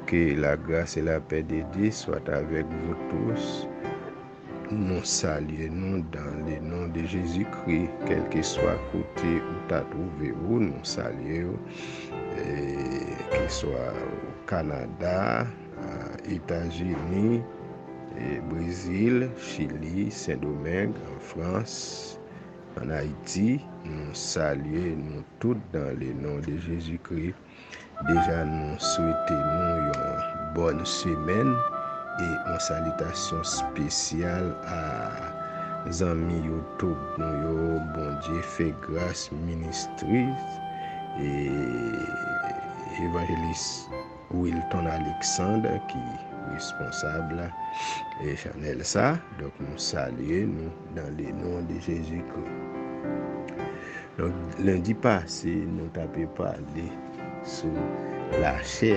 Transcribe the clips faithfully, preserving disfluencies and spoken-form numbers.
Que la grâce et la paix de Dieu soient avec vous tous. Nou salye nou dans le nom de Jésus-Christ, kèlkeswa kote ou ta twouve ou, nou salye w. E, keswa o Kanada, a, Etazini, e, Brezil, Chili, Sendomeng, an Frans, an Ayiti, nou salye nou tout dans le nom de Jésus-Christ. Deja nou swete nou yon bòn semèn e yon salitasyon espesyal a zanmi YouTube nou yo, Bondye Fè Gras Ministries, e evanjelis Wilton Alexandre ki responsab e chanèl sa. Donk nou salye nou dans le nom de Jésus-Christ. Donk, lendi pase, nou t ape pale sou lachè.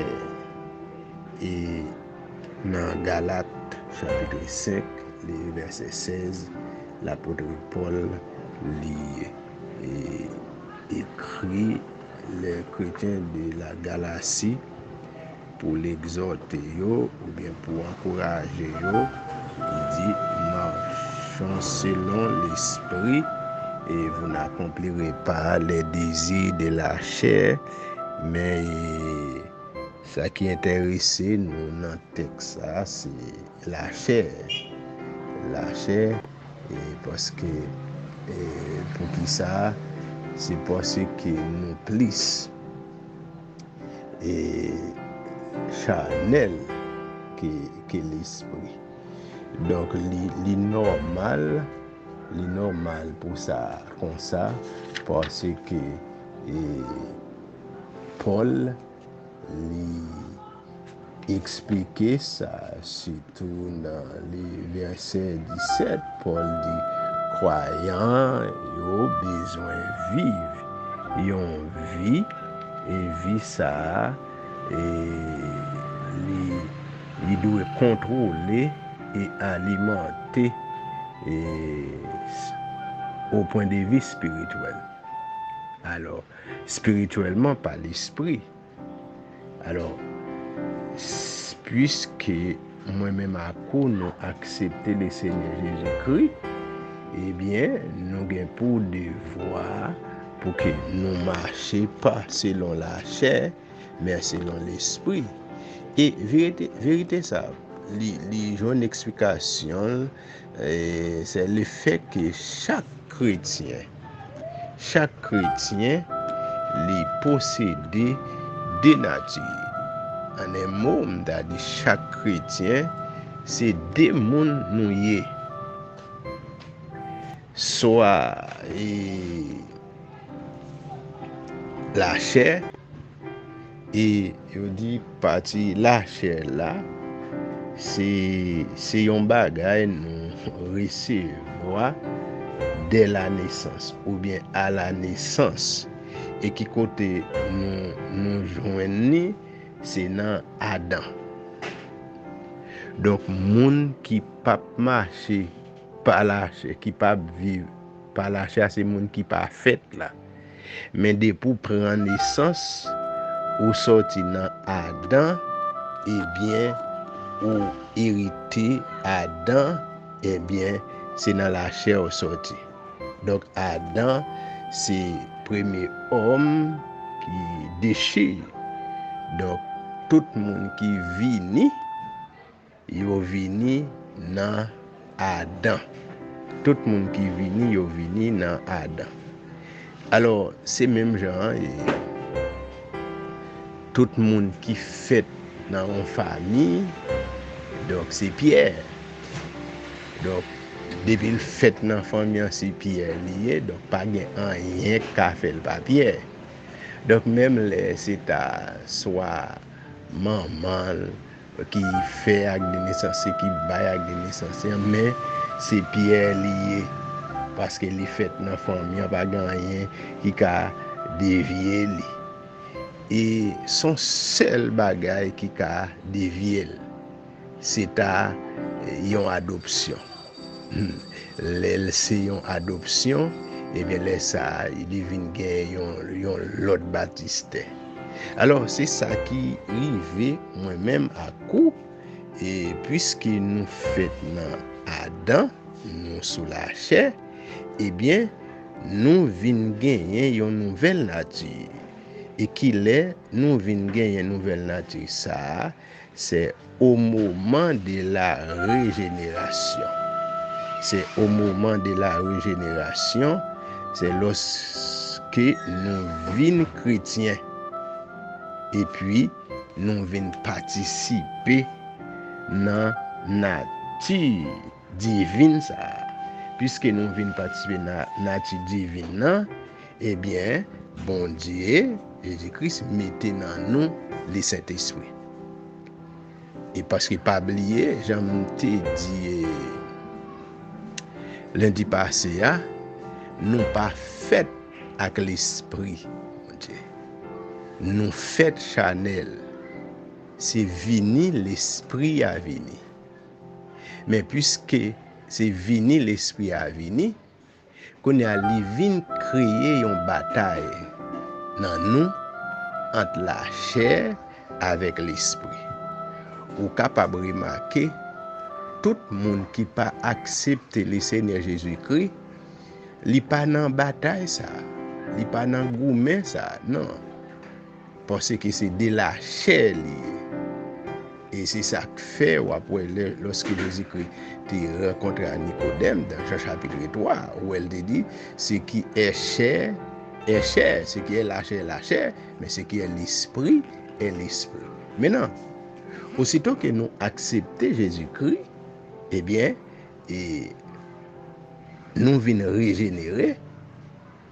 E nan Galat, chapit senk, li vèsè sèz, lapot Pòl li, e, ekri les chrétiens de la Galatie pou l egzòte yo oubyen pou ankouraje yo. Li di, marchons selon l'esprit et vous n'accomplirez pas les désirs de la chair. Men, e, sa ki enterese nou nan tèks sa, se lachè. Lachè, e, paske, e, poukisa? Se paske nou plis, e, chanèl ke, ke lespri. Donk, li, li nòmal, li nòmal pou sa konsa, paske, e, Pòl, li eksplike sa, sitou nan li vèsè disèt, Pòl di, kwayan yo bezwen viv yon vi, e vi sa a, e li, li dwe kontwole e alimante, e o pwen de vi espirityèl. Alò, espirityèlman, pa lespri. Alò, s-, piske mwen menm ak ou, nou aksepte le Senyè Jezikri, ebyen, nou gen pou devwa pou ke nou mache pa selon lachè, men selon lespri. E verite, verite sa, li, li jwenn eksplikasyon l, e, se le fè ke chak kretyen, chak kretyen, li posede de nati. An en mo, m ta di chak kretyen, se de moun nou ye. Swa, e, lachè, e yo di pati lachè la, se, se yon bagay nou resevwa dè la nesans oubyen a la nesans. E ki kote nou, nou jwenn li? Se nan Adan. Donk, moun ki p ap mache pa lachè, ki p ap viv pa lachè a, se moun ki pa fèt la. Men depi w pran nesans, ou sòti nan Adan, ebyen, ou erite Adan, ebyen, se nan lachè w sòti. Donk, Adan, se premye òm ki dechire. Donk, tout moun ki vini, yo vini nan Adan. Tout moun ki vini, yo vini nan Adan. Alò, se menm jan an, e tout moun ki fèt nan yon fanmi, donk se Pyè. Donk, depi l fèt nan fanmi an, se Pyè li ye, donk pa gen anyen k ka fè l pa Pyè. Donk, menm lè se ta swa manman l ki fè ak de nesans, se ki bay ak de nesans, men se Pyè li ye, paske li fèt nan fanmi an, pa gen anyen ki ka devye li. E s on sèl bagay ki ka devye l, se ta yon adopsyon. Lè l se yon adopsyon, ebyen, lè sa a, li vin gen yon, yon lòt batistè. Alò, se sa ki rive mwen menm ak ou, e piske nou fèt nan Adan, nou sou lachè, ebyen, nou vin genyen yon nouvèl nati. E kilè nou vin genyen nouvèl nati sa a? C'est au moment de la régénération. C'est au moment de la régénération, c'est lorsque nou vin kretyen. Epi, nou vin patisipe nan nati divin sa a. Piske nou vin patisipe nan nati divin nan, ebyen, Bondye, Jezi Kris, mete nan nou Lesentespri. E paske pa bliye, jan m te di, eh, lendi pase a, nou pa fèt ak lespri Bondye. Nou fèt chanèl. Se vini lespri a vini. Men piske se vini lespri a vini, kounye a li vin kreye yon batay nan nou ant lachè avèk lespri. Ou kapab remake, tout moun ki pa aksepte Lesenyè Jezikri, li pa nan batay sa, li pa nan goumen sa, non. Paske se de lachè li ye. E se sa k fè w ap wè lè, lòske Jezikri te rankontre a Nikodèm, nan Jan chapit twa, ou wè l te di, ce qui est chair est chair, ce qui est la chair est la chair, mais ce qui est l'esprit est l'esprit. Mentnan, osito ke nou aksepte Jezikri, ebyen, e nou vin rejenere,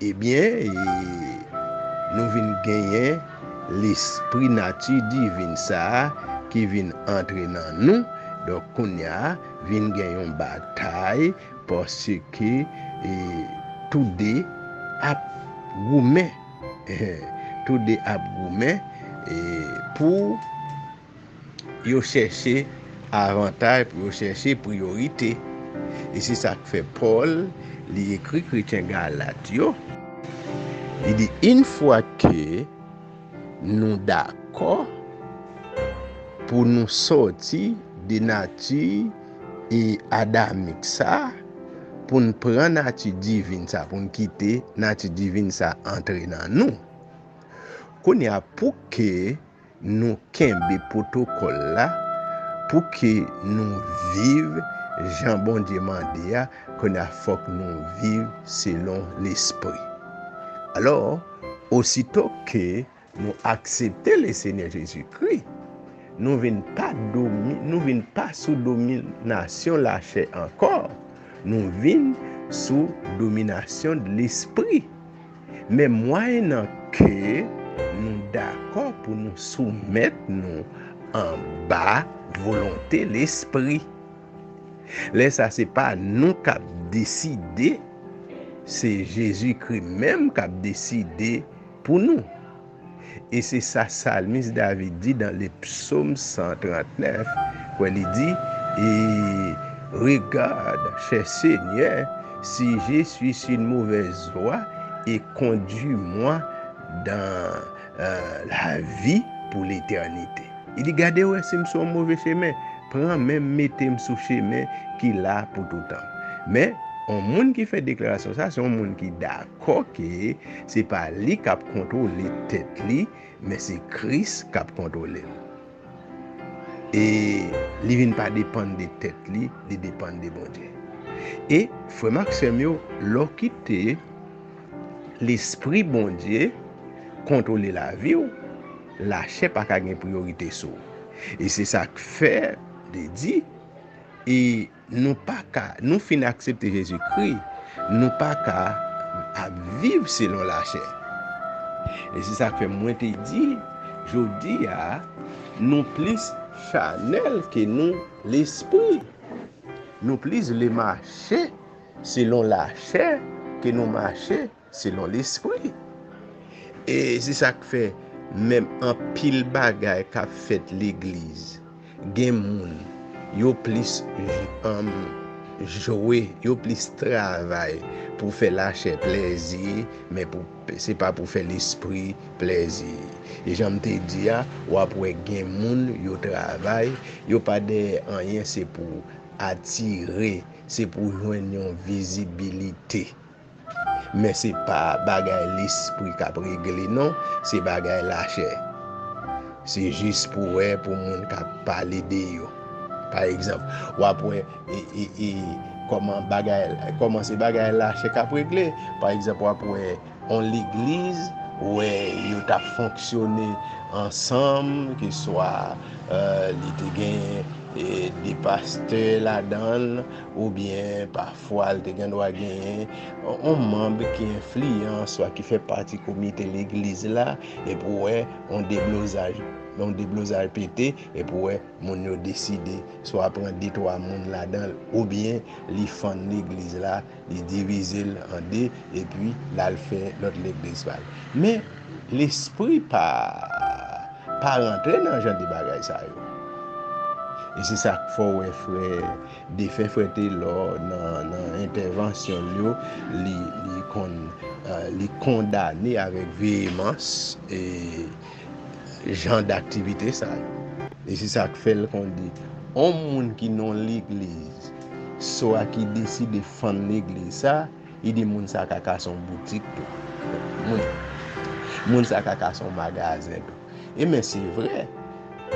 ebyen, e nou vin genyen lespri nati divin sa a ki vin antre nan nou. Donk, kounye a, vin gen yon batay, paske, e, toude ap goumen. Toude ap goumen, e, pou yo chèche avantay, pou yo chèche priyorite. E se sa k fè Pòl, li ekri kretyen Galat yo, li di, une fois que nou dakò pou nou sòti de nati e adamik sa, pou n pran nati divin sa, pou n kite nati divin sa antre nan nou. Kounye a, pou ke nou kenbe pwotokòl la, pou ke nou viv jan Bondye mande a, kounye a fòk nou viv selon Lespri. Alò, osito ke nou aksepte Lesenyè Jezikri, nou vin pa domi-, nou vin pa sou dominasyon lachè ankò. Nou vin sou dominasyon Lespri. Men mwayennan ke nou dakò pou nou soumèt nou anba volonte Lespri. Lè sa, se pa nou k ap deside, se Jezikri menm k ap deside pou nou. E se sa salmis David di dans le psaume cent trente-neuf, wè li di, et regarde, cher Seigneur, si je suis sur une mauvaise voie, et conduis-moi dans, euh, la vie pour l'éternité. Li di, gade wè si m sou yon move chemen, pran men m, mete m sou chemen ki la pou toutan. Men, yon moun ki fè deklarasyon sa, se yon moun ki dakò ke se pa li k ap kontwole tèt li, men se Kris k ap kontwole l. E li vin pa depann de tèt li, li depann de Bondye. E, frè m ak sè m yo, lè w kite Lespri Bondye kontwole lavi w, lachè pa ka gen priyorite sou ou. E se sa k fè, li di, e nou pa ka, nou fin aksepte Jezikri, nou pa ka ap viv selon lachè. E se sa k fè mwen te di, jodi a, nou plis chanèl ke nou lespri. Nou plis vle mache selon lachè ke nou mache selon Lespri. E se sa k fè menm anpil bagay k ap fèt legliz, gen moun, yo plis, um, jwe, yo plis travay pou fè lachè plezi, men pou se pa pou fè lespri plèzi. E jan m te di a, w ap wè gen moun, yo travay, yo pa dèyè anyen, se pou atire, se pou jwenn yon vizibilite. Men se pa bagay lespri k ap regle, non, se bagay lachè. Se jis pou wè, pou moun k ap pale de yo. Pa egzanp, w ap wè e, e, e, kòman bagay, kòman se bagay lachè k ap regle. Pa egzanp, w ap wè yon legliz, wè yo t ap fonksyone ansanm, keswa, eh, li te gen, eh, de pastè ladan l, oubyen pafwa l te gen dwa genyen yon manm ki enfliyan, swa ki fè pati komite legliz la, epi w wè yon deblozaj, yon deblozaj pete, epi w wè moun yo deside swa pran de twa moun ladan l, oubyen li fann legliz la, li divize l an de, epi l al fè lòt legliz pa l. Men, lespri pa, pa rantre nan jan de bagay sa yo. E se sa k fè w wè frè, defen frè Telò nan, nan entèvansyon l yo, li, li konn, eh, li kondane avèk veyemans, e, jan daktivite sa yo. E se sa k fè l konn di, on moun ki nan legliz, swa ki deside fann legliz sa, li di moun sa ka kase yon boutik tou. Moun, moun sa ka kase yon magazen tou. E men se vre.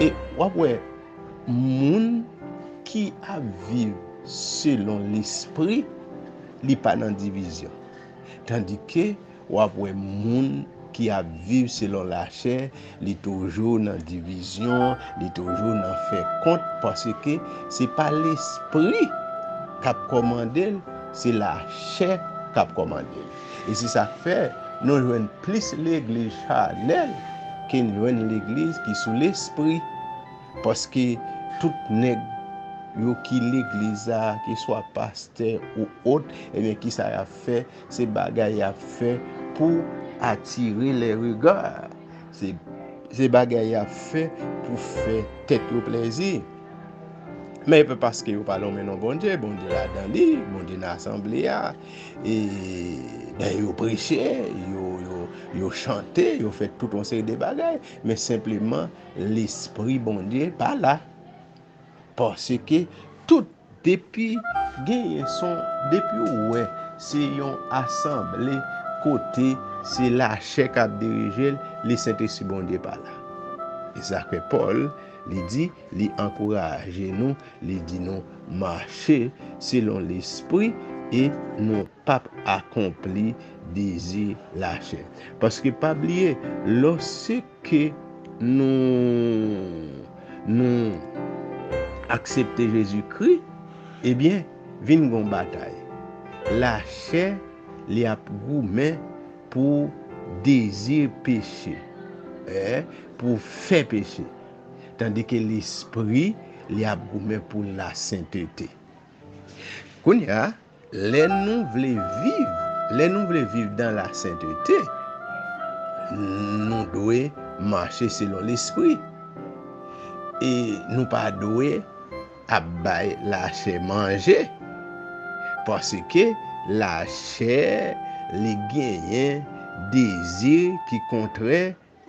E w ap wè, moun ki ap viv selon lespri, li pa nan divizyon. Tandike w ap wè moun ki ap viv selon lachè, li toujou nan divizyon, li toujou nan fè kont, paske se pa lespri k ap kòmande l, se lachè k ap kòmande l. E se sa k fè nou jwenn plis legliz chanèl ke n jwenn legliz ki sou lespri. Paske tout nèg yo ki legliz la, keswa pastè ou ot, ebyen, kisa y ap fè? Se bagay y ap fè pou atire les regards. Se, se bagay y ap fè pou fè tèt yo plèzi. Men e pa paske yo pa lonmen non Bondye, Bondye ladan li, Bondye nan asanble a. E, ben, yo preche, yo, yo, yo chante, yo fè tout yon seri de bagay. Men senpleman, Lespri Bondye pa la. Paske tout, depi genyen son, depi w wè se yon asanble kote se lachè k ap dirije l, li Sentespri Bondye pa la. E sa fè Pòl, li di, li ankouraje nou, li di nou mache selon Lespri e nou p ap akonpli dezi lachè. Paske pa bliye, lòske nou, nou aksepte Jezikri, ebyen, vin gon batay. Lachè, li ap goumen pou dezi peche, eh, pou fè peche. Tandike lespri, li ap goumen pou lasentete. Kounye a, lè nou vle viv, lè nou vle viv dan lasentete, nou dwe mache selon Lespri. E nou pa dwe ap bay lachè manje. Paske lachè, li genyen dezi ki kontrè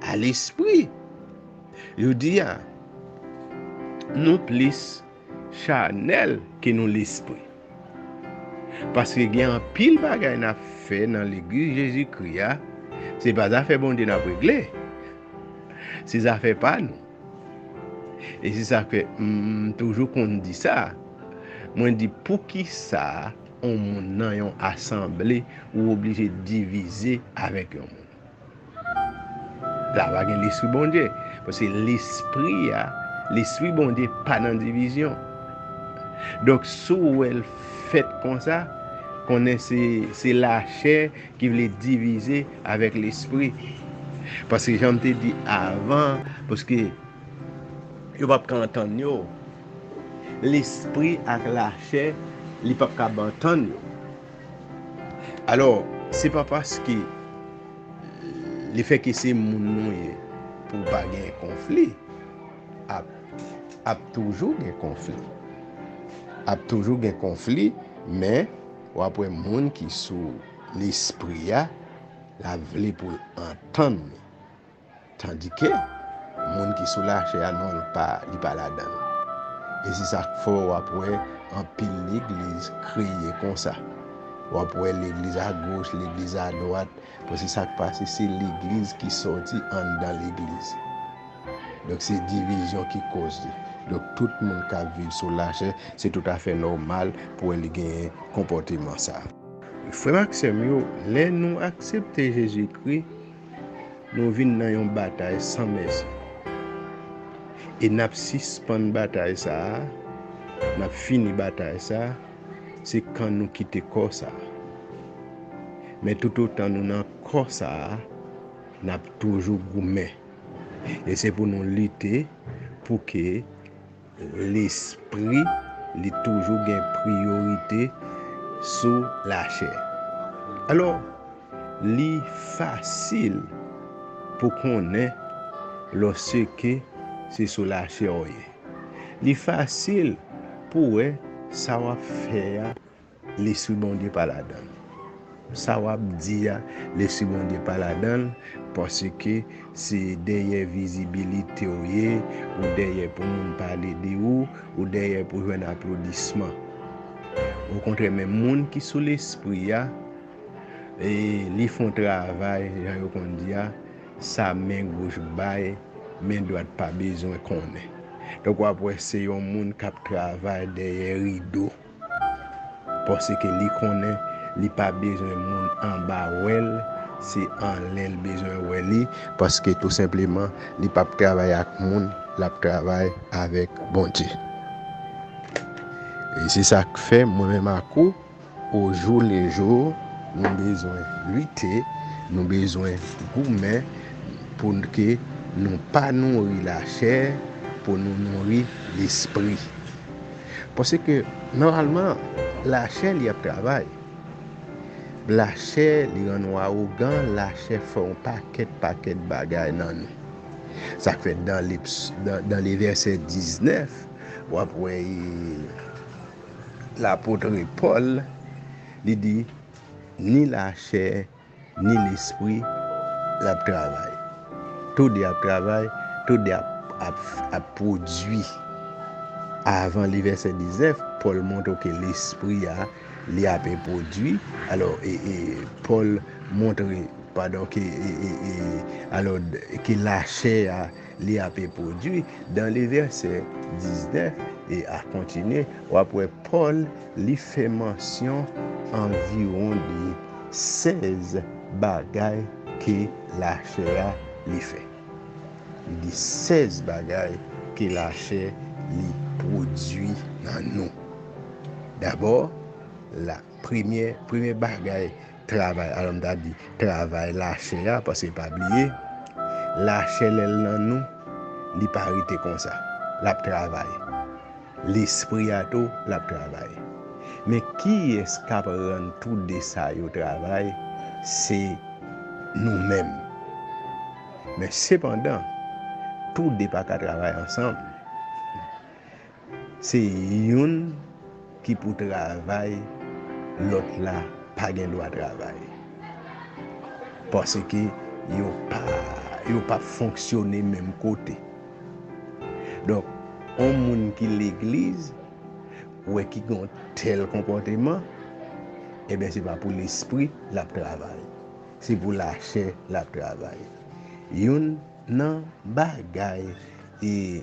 a lespri. Jodi a, nou plis chanèl ke nou lespri. Paske gen anpil bagay n ap fè nan legliz Jezikri a, se pa zafè Bondye n ap regle. Se zafè pa nou. E se sa fè m toujou konn di sa. Mwen di, poukisa yon moun nan yon asanble ou oblije divize avèk yon moun? La pa gen Lespri Bondye. Paske Lespri a, Lespri Bondye pa nan divizyon. Donk, si w wè l fèt konsa, konnen se, se lachè ki vle divize avèk Lespri. Paske jan m te di avan, paske yo p ap ka antann yo. Lespri ak lachè, li p ap kab antann yo. Alò, se pa paske lefètke se moun nou ye pou pa gen konfli, ap, ap toujou gen konfli. Ap toujou gen konfli, men w ap wè moun ki sou Lespri a, ta vle pou l antann li. Tandike, moun ki sou lachè a, non, li pa, li pa ladan l. E se sa k fè w ap wè anpil legliz kreye konsa. W ap wè legliz agoch, legliz adwat, paske sa k pase, se legliz ki sòti anndan legliz. Donk, se divizyon ki koz li. Donk, tout moun k ap viv sou lachè, se toutafè nòmal pou wè li genyen konpòteman sa a. Frè m ak sè m yo, lè nou aksepte Jezikri, nou vin nan yon batay san mèsi. E n ap sispann batay sa a, n ap fini batay sa a, se kan nou kite kò sa a. Men toutotan nou nan kò sa a, n ap toujou goumen. E se pou nou lite pou ke lespri li toujou gen priyorite sou lachè. Alò, li fasil pou konnen lòske se sou lachè w ye. Li fasil pou wè sa w ap fè a, Lespri Bondye pa ladan l. Sa w ap di a, Lespri Bondye pa ladan l, paske se dèyè vizibilite w ye, ou dèyè pou moun pale de ou, ou dèyè pou jwenn aplodisman. Okontrè, men moun ki sou Lespri a, e li fè yon travay, jan yo konn di a, sa men goch bay, men dwat pa bezwen konnen. Donk, w ap wè se yon moun k ap travay dèyè rido. Paske li konnen li pa bezwen moun anba wè l, se anlè l bezwen wè li, paske tou senpleman, li p ap travay ak moun, l ap travay avèk Bondye. E se sa k fè, mwen menm ak ou, au jour le jour, nou bezwen lite, nou bezwen goumen pou ke nou pa nouri lachè, pou nou nouri lespri. Paske, nòmalman, lachè li ap travay. Lachè li rann ou awogan, lachè fè yon pakèt, pakèt bagay nan nou. Sa k fè dan, dan, dan le vèsè diznèf, w ap wè, e, lapotre Pòl, li di, ni lachè, ni lespri, l ap travay. Toude ap travay, toude ap, ap, ap pwodui. Avan le vèsè diznèf, Pòl montre w ke lespri a, li ape pwodui. Alò, e, e, Pòl montre, padon, ke, e, e, e, alò, ke lachè a, li ape pwodui. Dan le vèsè diznèf e a kontinye, w ap wè Pòl, li fè mansyon anviwon de sèz bagay ke lachè a li fè. Li di sèz bagay ke lachè li pwodui nan nou. Dabò, la premyè, premyè bagay travay, alò m ta di travay lachè a, paske pa bliye, lachè lè l nan nou, li pa rete konsa. L ap travay. Lespri a tou, l ap travay. Men kiyès k ap rann toude sa yo travay? Se nou menm. Men sepandan, toude pa ka travay ansanm. Se youn ki pou travay, lòt la pa gen dwa travay. Paske yo pa, yo p ap fonksyone menm kote. Donk, yon moun ki legliz, wè ki gen yon tèl konpòteman, ebyen, se pa pou lespri l ap travay. Se pou lachè l ap travay. Youn nan bagay, e,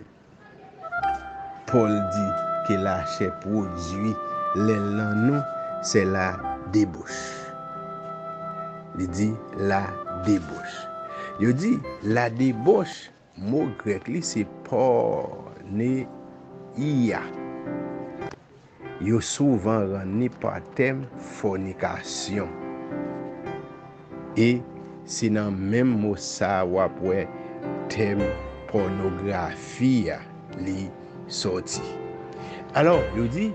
Pòl di ke lachè pwodui lè l nan nou, se la deboch. Li di la deboch. Yo di la deboch, mo grèk li se porneia. Yo souvan rann li pa tèm fònikasyon. E se nan menm mo sa a w ap wè tèm pònografi a li sòti. Alò, yo di,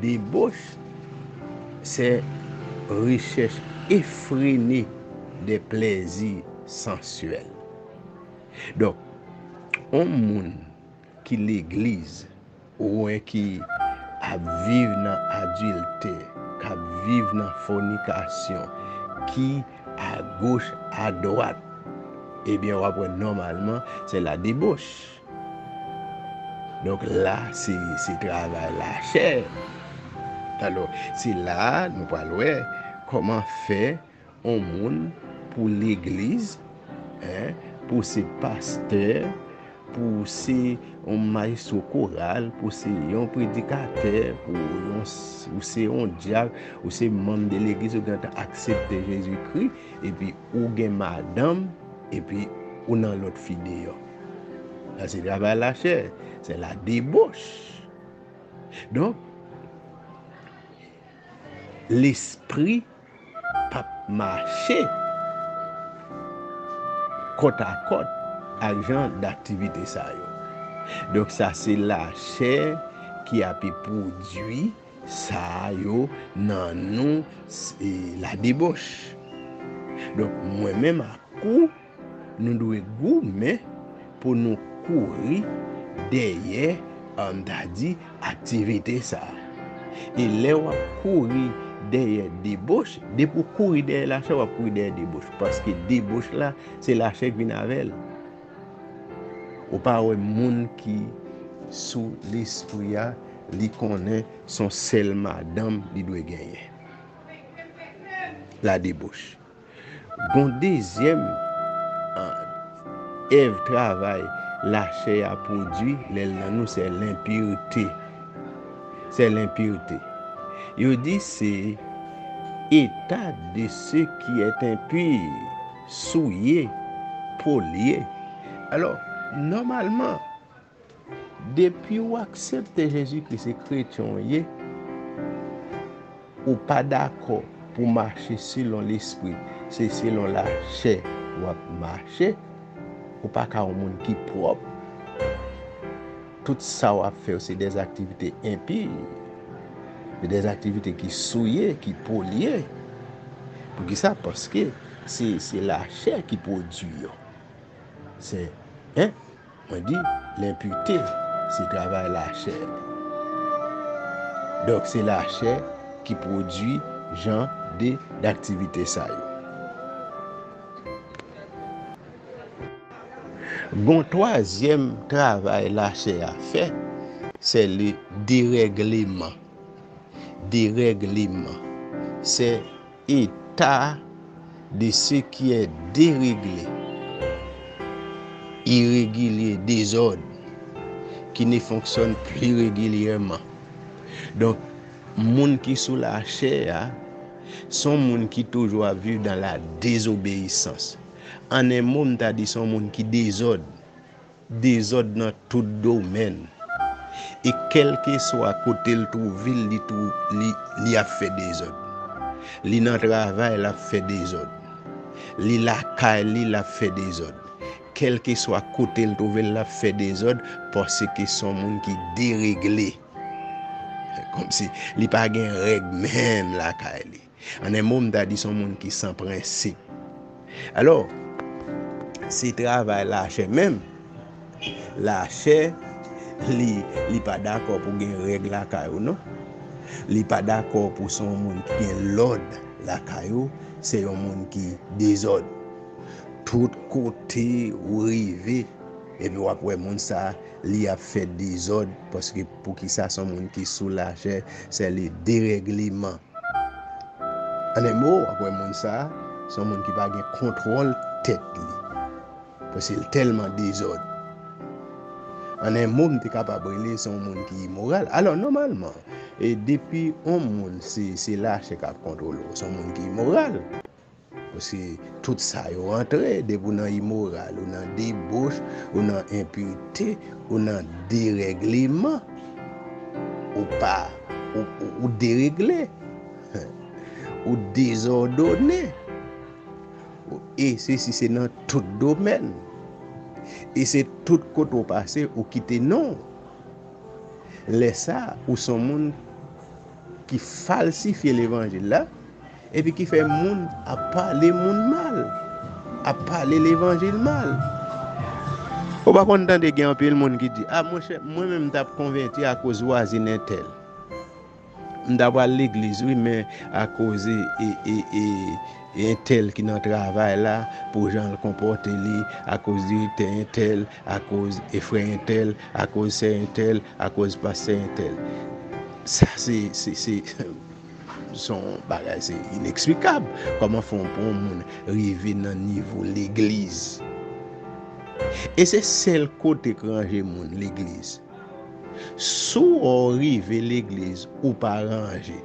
deboch, se rechèch efrene de plèzi sansyèl. Donk, yon moun ki legliz, oubyen ki ap viv nan adiltè, k ap viv nan fònikasyon, ki agoch, adwat. Ebyen, w ap wè nòmalman, se la deboch. Donk la, se, se travay lachè. Alò, se la a nou pral wè kòman fè yon moun pou legliz, en, pou se pastè, pou se yon mayestwo koral, pou se yon predikatè, pou yon, ou se yon dyak, ou se manm de legliz, ou gentan aksepte Jezikri, epi ou gen madanm, epi ou nan lòt fi deyò. Sa se travay lachè, se la deboch. Donk, lespri p ap mache kòtakòt ak jan daktivite sa yo. Donk, sa se lachè ki ape pwodui sa yo nan nou, se la deboch. Donk, mwen menm ak ou, nou dwe goumen pou nou kouri dèyè, an, m ta di, aktivite sa a. E lè w ap kouri dèyè deboch, depi w kouri dèyè lachè, w ap kouri dèyè deboch. Paske deboch la, se lachè k vin avè l. Ou pa wè moun ki sou lespri a, li konnen se yon sèl madanm li dwe genyen. La deboch. Gon dezyèm, a, èv travay lachè a pwodui lè l nan nou, se lenpirte. Se lenpirte. Yo di se état de ce qui est impur, souillé, pollué. Alò, nòmalman, depi w aksepte Jezikri, se kretyen w ye, ou pa dakò pou mache selon lespri, se selon lachè w ap mache, ou pa ka yon moun ki pwòp. Tout sa w ap fè yo se dèzaktivite enpi, se dèzaktivite ki souye, ki polye. Poukisa? Paske se, se lachè ki pwodui yo. Se, en, mwen di, lenpite, se travay lachè. Donk, se lachè ki pwodui jan de, daktivite sa yo. Gon twazyèm travay lachè a fè, se le derègleman. Derègleman. Se état de ce qui est déréglé, irrégulier, désordre, qui ne fonctionne plus régulièrement. Donk, moun ki sou lachè a, se yon moun ki toujou ap viv dans la désobéissance. An en mo, m ta di se yon moun ki dezòd. Dezòd nan tout domèn. E kèlkeswa kote l twouve l, li twou-, li, li ap fè dezòd. Li nan travay, l ap fè dezòd. Li lakay li, l ap fè dezòd. Kèlkeswa kote l twouve l, l ap fè dezòd, paske se yon moun ki deregle. Kòmsi li pa gen règ menm lakay li. An en mo, m ta di se yon moun ki san prensip. Alò, se travay lachè menm. Lachè, li, li pa dakò pou gen règ lakay ou, non. Li pa dakò pou se yon moun ki gen lòd lakay ou, se yon moun ki dezòd. Tout kote ou rive, epi w ap wè moun sa, li ap fè dezòd, paske poukisa se yon moun ki sou lachè, se le derègleman. An en mo, w ap wè moun sa, se yon moun ki pa gen kontwòl tèt li. Paske l tèlman dezòd. An en mo, m te kapab rele se yon moun ki imoral. Alò, nòmalman, e depi yon moun se, se lachè k ap kontwole w, se yon moun ki imoral. Paske tout sa yo antre, depi w nan imoral, ou nan deboch, ou nan enpirte, ou nan derègleman, ou pa, ou, ou, ou deregle, ou dezòdone, e sesi se nan tout domèn. E se tout kote w pase, ou kite non w. Lè sa, ou se yon moun ki falsifye levanjil la, epi ki fè moun ap pale moun mal, ap pale levanjil mal. Ou pa konn tande gen anpil moun ki di, "A, monchè, mwen menm m t ap konvèti akoz vwazin entèl." M ta pral legliz, wi, men akoz e, e, e, e entèl ki nan travay la, pou jan l konpòte li, akoz direktè entèl, akoz e frè entèl, akoz sè entèl, akoz pastè entèl. Sa se, se, se, se yon bagay, se ineksplikab. Kòman fè pou yon moun rive nan nivo legliz? E se sèl kote k ranje moun, legliz. Si w rive legliz, ou pa ranje.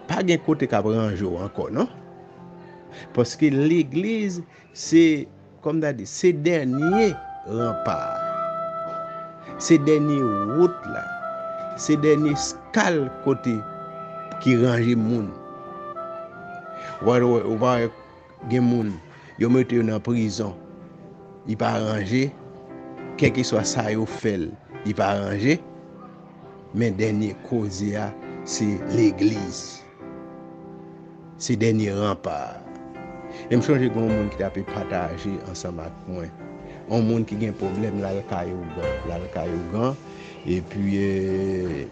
Pa gen kote k ap ranje w ankò, non. Paske legliz, se, kòm ta di, se dènye ranpa. Se dènye wout la. Se dènye skal kote ki ranje moun. Ou pa, ou pa wè gen moun, yo mete yo nan prizon. Li pa ranje. Kèlkeswa sa yo fè l, li pa ranje. Men dènye koze a, se legliz. Se dènye ranpa a. E m chonje gen yon moun ki t ape pataje ansanm ak mwen. Yon moun ki gen pwoblèm, l al kay ougan, l al kay ougan, epi, e,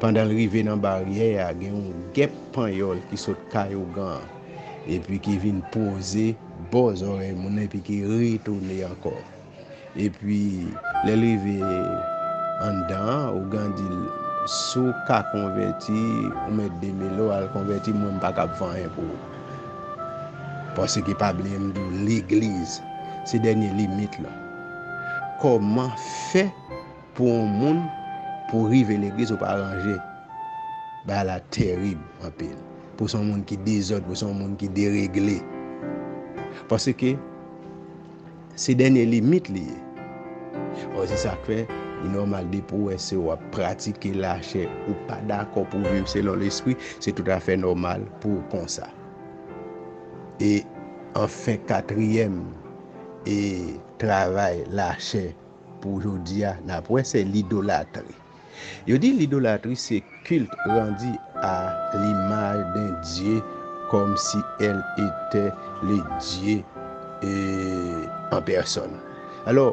pandan l rive nan baryè a, gen yon gèp panyòl ki sot kay ougan an, epi ki vin poze bò zòrèy moun nan, epi ki retounen ankò. Epi, lè l rive anndan an, ougan di l, si w ka konvèti, ou mèt de mil, ou al konvèti, mwen, m pa kab fè anyen pou ou. Paske pa bliye m di w, legliz, se dènye limit la. Kòman fè pou yon moun, pou rive legliz, ou pa ranje? Bagay la terib anpil. Pou se yon moun ki dezòd, pou se yon moun ki deregle. Paske se dènye limit li ye. Or, se sa k fè, li nòmal depi w wè se w ap pratike lachè, ou pa dakò pou w viv selon lespri, se toutafè nòmal pou w konsa. E anfen, katriyèm e travay lachè pou jodi a, n ap wè, se lidolatri. Yo di lidolatri se culte rendu à l'image d'un dieu comme si elle était le dieu, euh, en personne. Alò,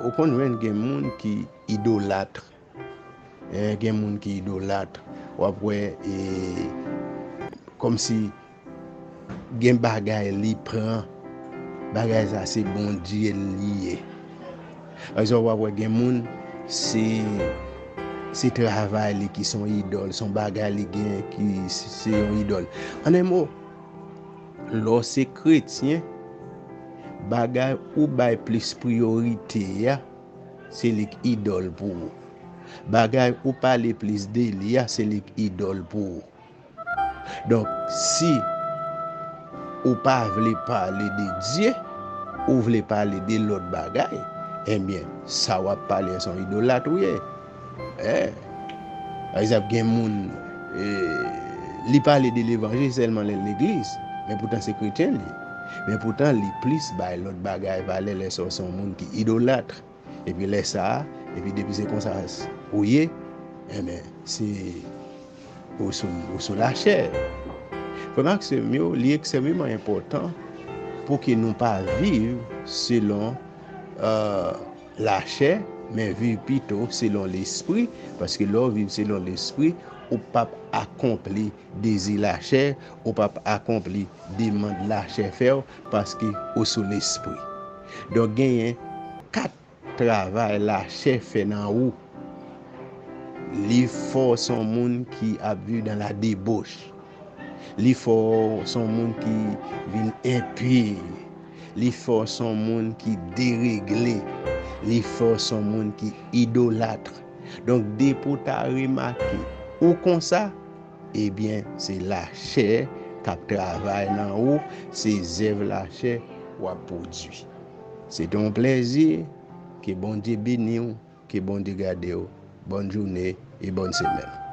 ou konn jwenn gen moun ki idolat, eh, gen moun ki idolat, w ap wè, eh, kòmsi gen bagay li pran, bagay sa se Bondye li ye. Pa egzanp, w ap wè gen moun, se, se travay li ki se yon idòl, se yon bagay li gen ki se, se yon idòl. An en mo, lè w se kretyen, bagay ou bay plis priyorite a, se li k idòl pou ou. Bagay ou pale plis de li a, se li k idòl pou ou. Donk, si ou pa vle pale de Dye, ou vle pale de lòt bagay, ebyen, sa w ap pale a se yon idolat ou ye. Eh. Pa egzanp, gen moun, eh, li pale de levanjil sèlman lè l legliz, men poutan se kretyen li ye. Men poutan, li plis bay lòt bagay valè lè sa w se yon moun ki idolat. Epi lè sa a, epi depi se konsa ou ye, enben, se ou sou, ou sou lachè. Frè m ak sè m yo, li ekstrèmeman enpòtan pou ke nou pa viv selon, euh, lachè, men viv pito selon lespri, paske lè w viv selon lespri, ou p ap akonpli dezi lachè, ou p ap akonpli demann lachè fè w, paske ou sou lespri. Donk, genyen kat travay lachè fè nan ou. Li fè w se yon moun ki ap viv dans la débauche. Li fè w se yon moun ki vin enpi. Li fè w se yon moun ki deregle. Li fè w se yon moun ki idolat. Donk, depi w ta remake ou konsa, ebyen, se lachè k ap travay nan ou, se zèv lachè w ap pwodui. Se te yon plèzi, ke Bondye beni w, ke Bondye gade w. Bòn jounen e bòn semèn.